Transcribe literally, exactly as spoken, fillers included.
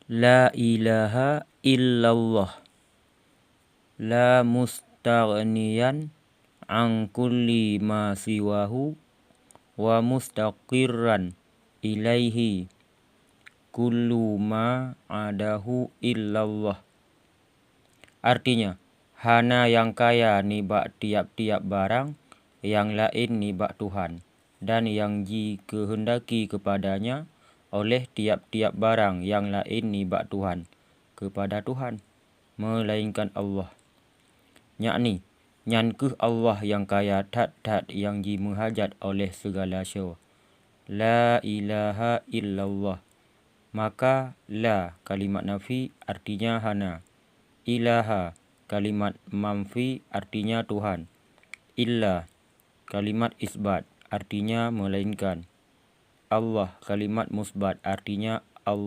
La ilaha illallah. La mustaghniyan an kulli ma siwahu wa mustaqirran ilaihi kullu ma adahu illallah. Artinya, hana nyang kaya nibak tiap-tiap barang nyang laén nibak Tuhan, dan nyang jikeuheundaki keupadanya oleh tiap-tiap barang nyang laén nibak Tuhan keupada Tuhan, meulainkan Allah. Yakni, nyan kheueh Allah nyang kaya that-that nyang jimeuhajat oleh sigala soe. La ilaha illallah. Maka la kalimat nafi artinya hana. Ilaha kalimat manfi artinya Tuhan. Illa kalimat isbat artinya melainkan. Allah kalimat musbat artinya